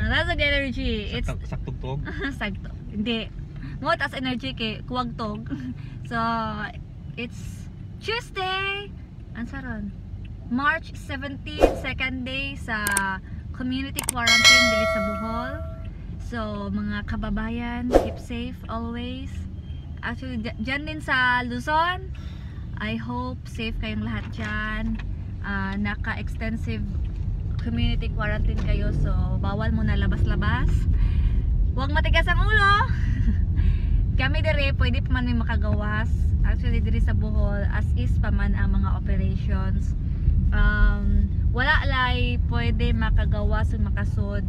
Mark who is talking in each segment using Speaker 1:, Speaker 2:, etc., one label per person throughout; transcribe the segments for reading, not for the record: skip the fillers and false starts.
Speaker 1: Taas og energy. It's
Speaker 2: Saktog-tog.
Speaker 1: Sagto. Hindi. Mo taas energy kay kuwag tog. So, it's Tuesday. Ansa ron? March 17, second day sa community quarantine diri sa Bohol. So, mga kababayan, keep safe always. Actually, dyan din sa Luzon, I hope safe kayong lahat dyan. Naka-extensive community quarantine kayo, so bawal muna labas-labas. Huwag matigas ang ulo. Kami dire, pwede pa man may makagawas. Actually, dire sa Bohol, as is pa man ang mga operations. Wala lay pwede makagawas o makasud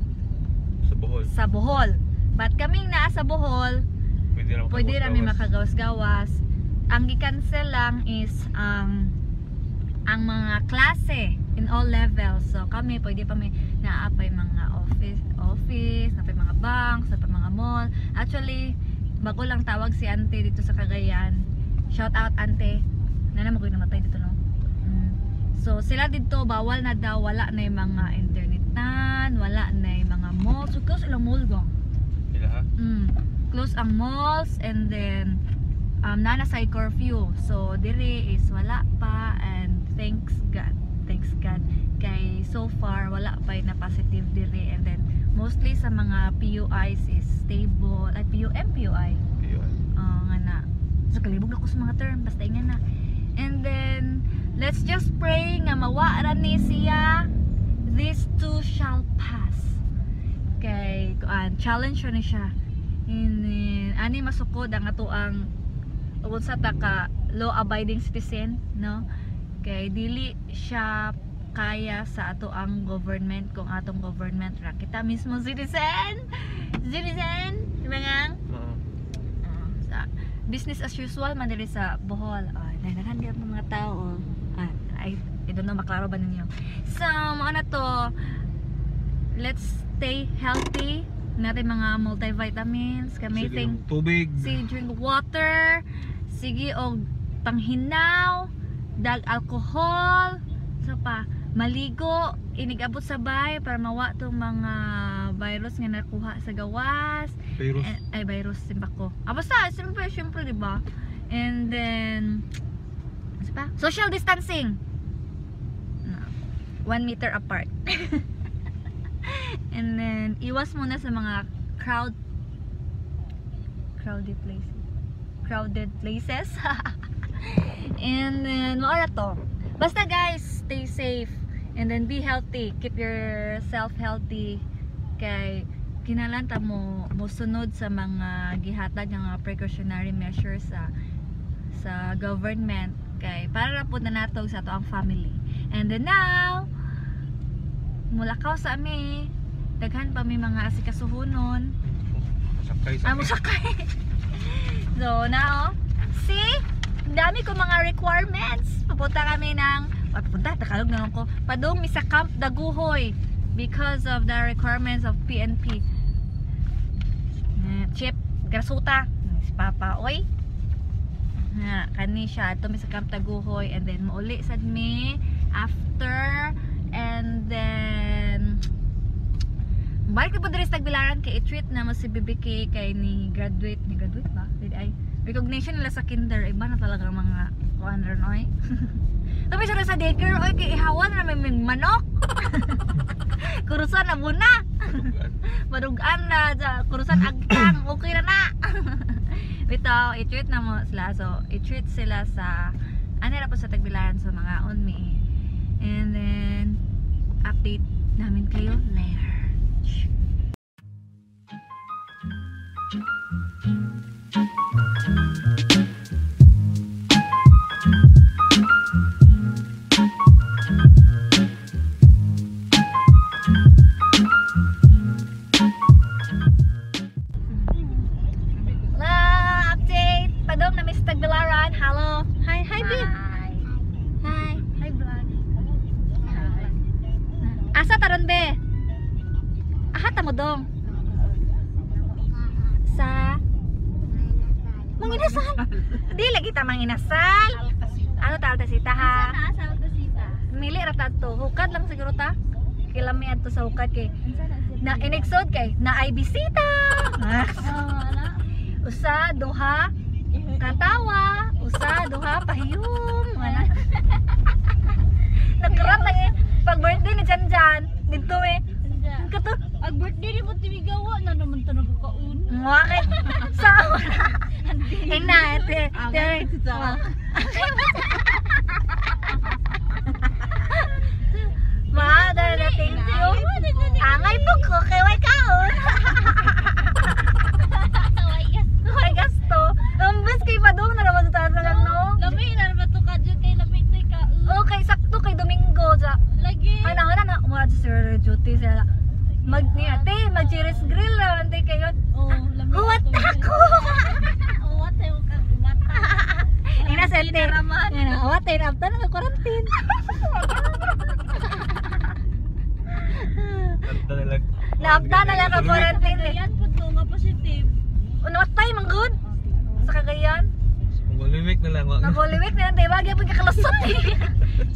Speaker 2: Sa Bohol.
Speaker 1: Sa Bohol. But kaming naa sa Bohol,
Speaker 2: Pwede na
Speaker 1: pwede rami
Speaker 2: makagawas-gawas.
Speaker 1: makagawas-gawas. Ang gi-cancel lang is ang mga klase in all levels. So kami pwede pa may naa pay mga office office, naa pay mga banks, naa pay mga mall. Actually, bago lang tawag si ante dito sa Cagayan. Shout out, ante. Nana mo ko namatay dito, no. So sila dito bawal na daw, wala na yung mga internetan, wala na yung mga malls. So close ilang mall gong.
Speaker 2: Ila ha?
Speaker 1: Close ang malls and then naa na say curfew. So diri is wala pa and thanks God. Thanks God kay so far wala pa na positive diri and then mostly sa mga PUIs is stable. Ay, PUM, PUI.
Speaker 2: PUI.
Speaker 1: Oh, nga na. So kalibog ako sa mga term basta nga na. And then let's just pray nga mawa ra ni siya. This too shall pass. Kay kuan, challenge ni siya. And then ani masukod ang atoang unsa ta ka law abiding citizen, no? Kay dili siya kaya sa ato ang government kung atong government ra kita mismo citizen, citizen, di ba nga?
Speaker 2: Oo.
Speaker 1: Sa business as usual man diri sa Bohol. Ah, daghan gyud mga tao. Ah, I don't know maklaro ba ninyo. So, mao na to. Let's stay healthy. Natin mga multivitamins. Kami
Speaker 2: Sige,
Speaker 1: think
Speaker 2: yung tubig.
Speaker 1: Sige, drink water. Sige og panghinaw, dag alcohol. So pa maligo inig-abot sa bay para mawa tong mga virus nga nakuha sa gawas.
Speaker 2: Virus.
Speaker 1: Eh, ay, virus simba ko. Ah, basta siyempre, siyempre, di ba? And then ano pa? Social distancing. No. 1 meter apart. And then iwas muna sa mga crowded places. And then mao ra to. Basta guys, stay safe and then be healthy. Keep yourself healthy kay kinahanglan ta mo mosunod sa mga gihatag nga mga precautionary measures sa government kay para ra pud na natog sa ato ang family. And then now, mulakaw sa ami. Daghan pa may mga asikasuhonon.
Speaker 2: Sakay sa
Speaker 1: Ah, musakay. So, now, see? Ang dami ko mga requirements. Papunta kami ng, ah, papunta, Tagalog na lang ko. Padung mi sa Camp Dagohoy because of the requirements of PNP. Eh, Chip, grasuta. Si Papa, oy. Na, kani siya. Ito mi sa Camp Dagohoy and then mauli sad mi after and then balik na po diri sa Tagbilaran kay i-treat na mo si BBK kay ni graduate ba? Dili ay recognition nila sa kinder, iba na talaga ang mga kuan ron oy. Tapi sa sa daycare oy kay ihawan na may manok. Kurusan na muna.
Speaker 2: Padugan.
Speaker 1: Madugan na sa kurusan agtang, okay na na. Bitaw, i-treat na mo sila. So, i-treat sila sa ano ra po sa Tagbilaran, so mga on me. And then update namin kayo later. La, update! Padong na Miss Tagbilaran. Hello. Hi, hi, babe.
Speaker 3: Hi.
Speaker 1: Hi.
Speaker 3: Hi, vlog.
Speaker 1: Asa taron be? Aha ta mo dong. Sa Manginasal. Di lagi ta manginasal. Ano ta, Altasita ha?
Speaker 3: Unsa na sa Altasita?
Speaker 1: Mili ra ta to. Hukad lang siguro ta. Kilami adto sa hukad kay
Speaker 3: Unsa na sila?
Speaker 1: Na inexod kay na ay bisita. Usa, duha, katawa, usa, duha, pahiyom. Wala. Nagkarat lang eh. Pag birthday ni Jan Jan, dito eh. Kato.
Speaker 3: Ag birthday ni mo timigawa na naman to nagkakaon.
Speaker 1: Mwakit. Sa Ina, ete. Ma, dara thank you. Angay po ko kay way kaon. Way gasto. Ambas kay padung na naman sa taas lang no.
Speaker 3: Lami na naman to kadyo kay lami to'y kaon.
Speaker 1: Okay, sakto kay Domingo ja.
Speaker 3: Lagi.
Speaker 1: Ay na na mura sa sir duty sila. Mag niya, te, mag Cheers Grill ra man te kayo.
Speaker 3: Oh, lami.
Speaker 1: Huwat ako.
Speaker 3: Huwat tayo ka mata.
Speaker 1: Ina sa te. Ina, awat tayo after na quarantine. Naapta na lang ka quarantine.
Speaker 3: Cagayan po to nga positive.
Speaker 1: Unwat tayo manggod. Sa Cagayan.
Speaker 2: Holy Week na lang.
Speaker 1: Nag Holy Week na lang tayo. Bagay po kakalusot eh.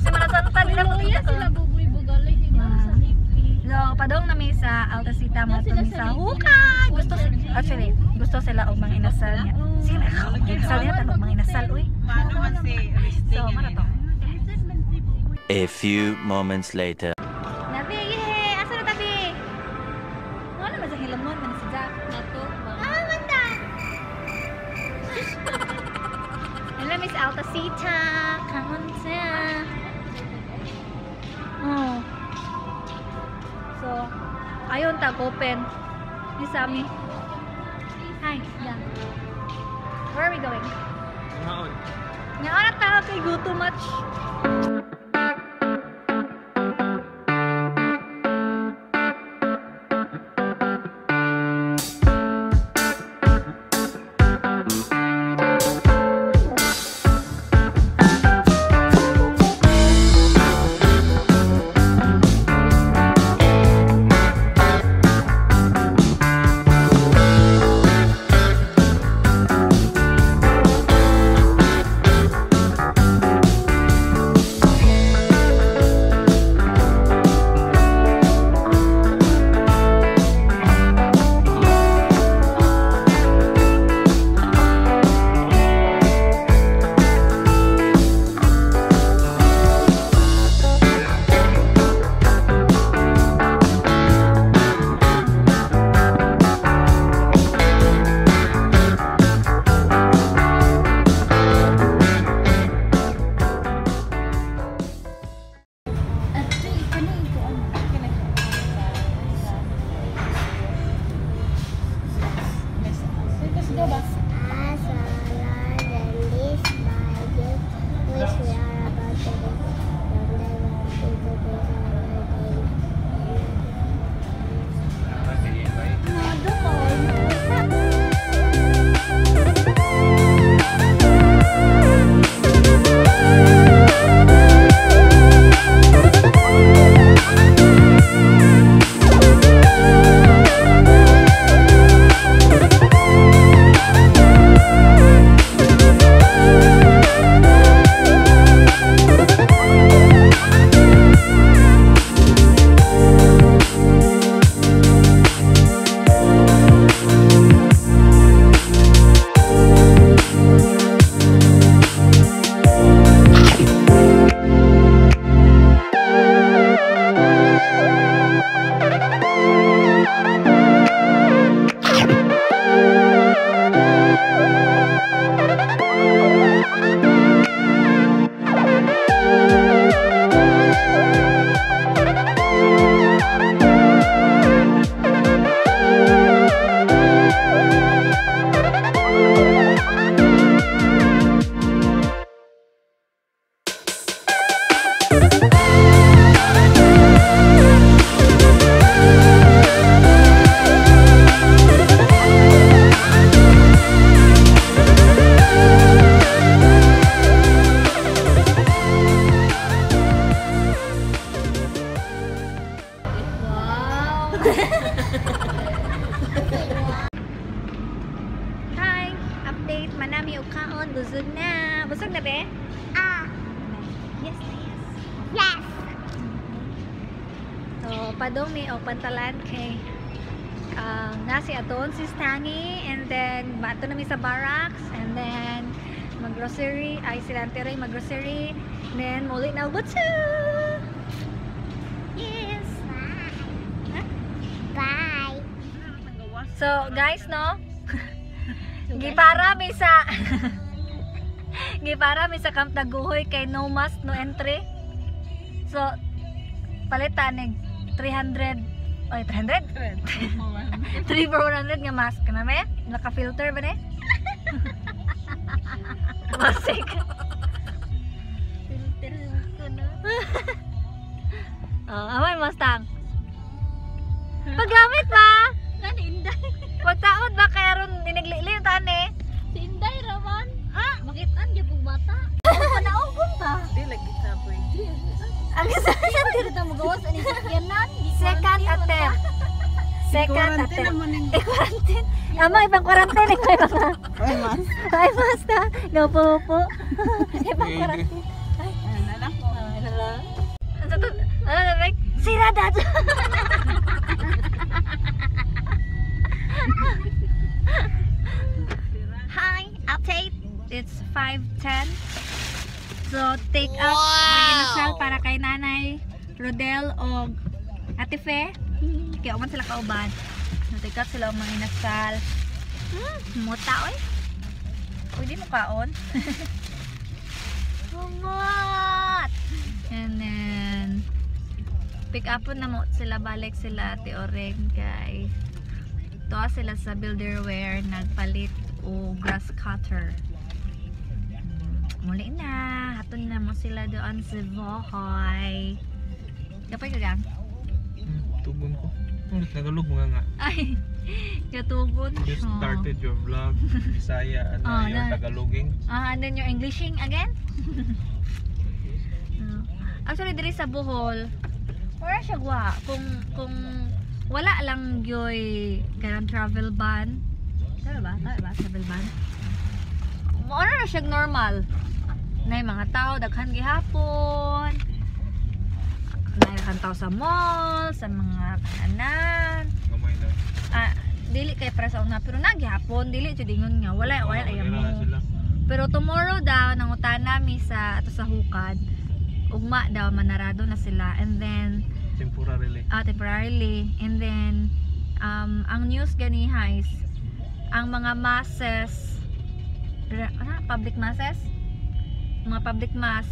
Speaker 1: Semana Santa nila po
Speaker 3: Kaya sila buboy bugalay di ba sa lipi.
Speaker 1: So, padong na may sa Alta Cita mo to sa hukay. Gusto actually, gusto sila og mga inasal niya. Sila mga inasal niya tanong mga inasal uy. So, mara to.
Speaker 4: A few moments later.
Speaker 1: Nabi, yehe, asa na tabi? Wala man sa hilamon man si Jack.
Speaker 3: Nato.
Speaker 1: Ah, manda. Hello, Miss Alta Cita. Kamunta. Oh. So, ayun tag open. Ni Sammy. Hi. Yeah. Where are we going?
Speaker 2: Ngaon.
Speaker 1: Nga ara ta kay go too much. Hi! Update, manami og kaon, busog na. Busog na be?
Speaker 5: Ah,
Speaker 1: Yes na yes.
Speaker 5: yes.
Speaker 1: So, padong mi og pantalan kay Na si Aton, si Stanny, and then maadto na mi sa barracks, and then mag-grocery, ay, sila Ante Ray mag-grocery, then muli na Butsu! Yes!
Speaker 5: Bye.
Speaker 1: So, guys, no? Gipara mi sa Camp Dagohoy kay no mask, no entry. So, palitan nig 300, ay, 300? 3 for 100 nga mask na me? Naka-filter ba ni? Masik.
Speaker 3: Filter ko na.
Speaker 1: Oh, amay Mustang. Paggamit ba?
Speaker 3: Gani Inday.
Speaker 1: Pagtaod ba kay aron diniglili tani?
Speaker 3: Si Inday raman. Ah, makitaan gyud bata. Panaogon ta.
Speaker 6: Di lagi sa pwede.
Speaker 1: Ang isa
Speaker 3: Dili ta mogawas ani sakyanan.
Speaker 1: Second attempt. Second
Speaker 6: Quarantine
Speaker 1: attempt.
Speaker 6: naman yung
Speaker 1: Eh, quarantine. Ama, ibang quarantine. Ikaw ibang
Speaker 6: Ay, mas.
Speaker 1: Ay, basta. No po po. Ibang quarantine.
Speaker 6: Ay, na lang.
Speaker 1: Ay, ano lang. Ano to? Ano na, Meg? Sira dat! Hi! Update! It's 5:10. So, take out wow! Inasal para kay Nanay Rodel o Ate Fe. Kaya uman sila kauban. So, take out sila og mga inasal. Muta oy. Pwede mo kaon. Humat! And then, pick up na mo sila, balik sila Ate Oreng kay tuwa sila sa Builderware, nagpalit o grass cutter. Muli na, haton na mo sila doon sa Bohoy. Kapoy ka, gang?
Speaker 2: Tugon ko. Ulit Tagalog mga nga.
Speaker 1: Ay, katugon
Speaker 2: You
Speaker 1: siya.
Speaker 2: started your vlog Bisaya and
Speaker 1: Oh,
Speaker 2: your Tagaloging.
Speaker 1: Ah, and then you're Englishing again? No. Actually, diri sa Bohol, wala siya gwa. Kung wala lang gyoy kanang travel ban. Tama ba? Tama ba? Travel ban? Mao na siya normal. Na yung mga tao, daghan gihapon. Na yung tao sa mall, sa mga kaanan.
Speaker 2: Gamay na.
Speaker 1: Ah, dili kay para sa una, pero naghapon, dili jud ingon nga wala wala
Speaker 2: Oh,
Speaker 1: ayaw
Speaker 2: wala
Speaker 1: mo.
Speaker 2: na sila.
Speaker 1: Pero tomorrow daw, nangutana mi sa ato sa hukad, ugma daw manarado na sila and then
Speaker 2: Temporarily.
Speaker 1: Ah, temporarily, and then ang news ganiha is ang mga masses, ano, public masses, mga public mass,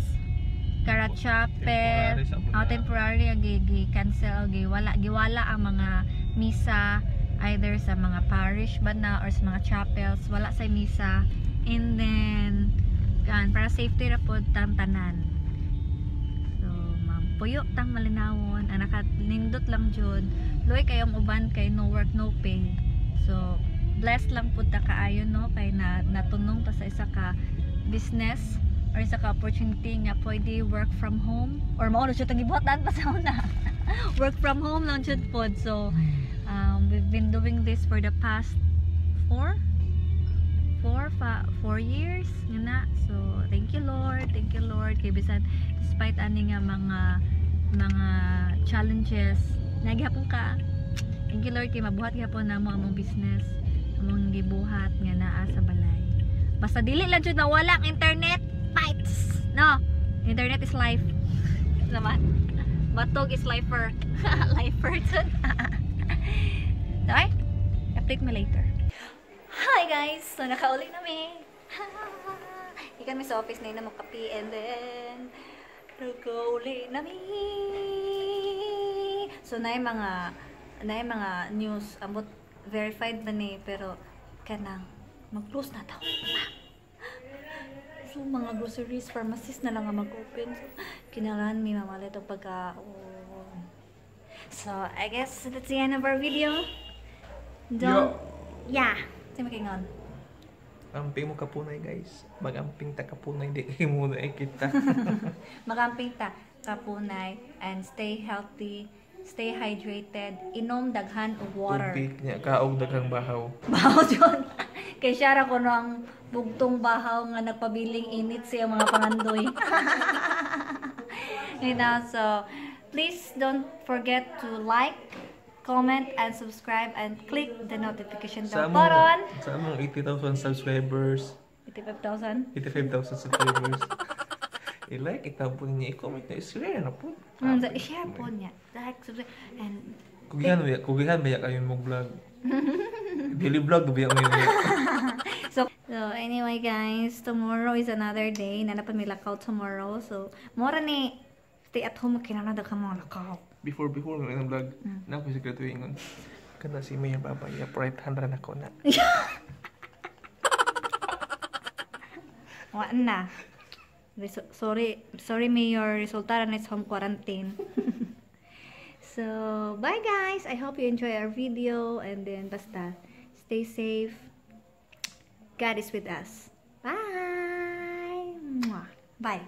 Speaker 1: Kara Chapel,
Speaker 2: Temporary sa
Speaker 1: oh,
Speaker 2: una.
Speaker 1: Temporary ang gi cancel, giwala giwala ang mga misa either sa mga parish ba na or sa mga chapels, wala sa misa, and then kan para safety ra pod tang tanan. So ma'am, puyo tang malinawon ang nindot lang jud, luoy kayong uban kay no work, no pay. So blessed lang pud ta kaayo, no, kay na natunong ta sa isa ka business or isa ka opportunity nga pwede work from home or mao na siya gibuhatan pa sa una, work from home lang jud pod. So we've been doing this for the past 4 years nga na. So thank you, Lord, thank you, Lord, kay bisan despite ani nga mga challenges naghapon ka, thank you, Lord, kay mabuhat gihapon namo among business, among gibuhat nga naa sa balay, basta dili lang jud nawala ang internet fights, no? Internet is life naman. Batog is lifer, lifer jud. So ay, update me later. Hi guys! So nakauli na mi. Ikan mi sa office na yun na kape and then nakauli na mi. So na yung mga news ambot verified ba ni, pero kanang mag-close na daw. So mga groceries, pharmacies na lang ang mag-open. So kinahanglan mi mamalit og pagkaon. So I guess that's the end of our video. Don't Yeah. Sino makingon?
Speaker 2: Amping mo kapunay, guys. Mag-amping ta kapunay, di kay muna eh kita.
Speaker 1: Magamping ta kapunay and stay healthy, stay hydrated, inom daghan og water.
Speaker 2: Tubig niya kaog daghang bahaw.
Speaker 1: Bahaw jud. Kay siya ra kuno ang bugtong bahaw nga nagpabiling init sa iyang mga pangandoy. So please don't forget to like, comment, and subscribe, and click the notification
Speaker 2: Sa
Speaker 1: bell
Speaker 2: among,
Speaker 1: button.
Speaker 2: Sa among 80,000 subscribers,
Speaker 1: 85,000.
Speaker 2: 85,000 subscribers. I-like, i-tap po ninyo, i-comment na, i-share na po.
Speaker 1: So, i-share po niya. Like, subscribe, and
Speaker 2: Kugihan ba kayo mo vlog? Daily vlog ba ngayon?
Speaker 1: So anyway guys, tomorrow is another day. Naa na pa mi lakaw tomorrow. So, mora ni stay at home kay naa na ka mga lakaw.
Speaker 2: Before nga ng vlog, na ako si ingon. Kana si Mayor Baba, ya right hand ra nako na.
Speaker 1: Wa na. Sorry, sorry Mayor, resulta ra na is home quarantine. So, bye guys. I hope you enjoy our video and then basta stay safe. God is with us. Bye. Mwah. Bye.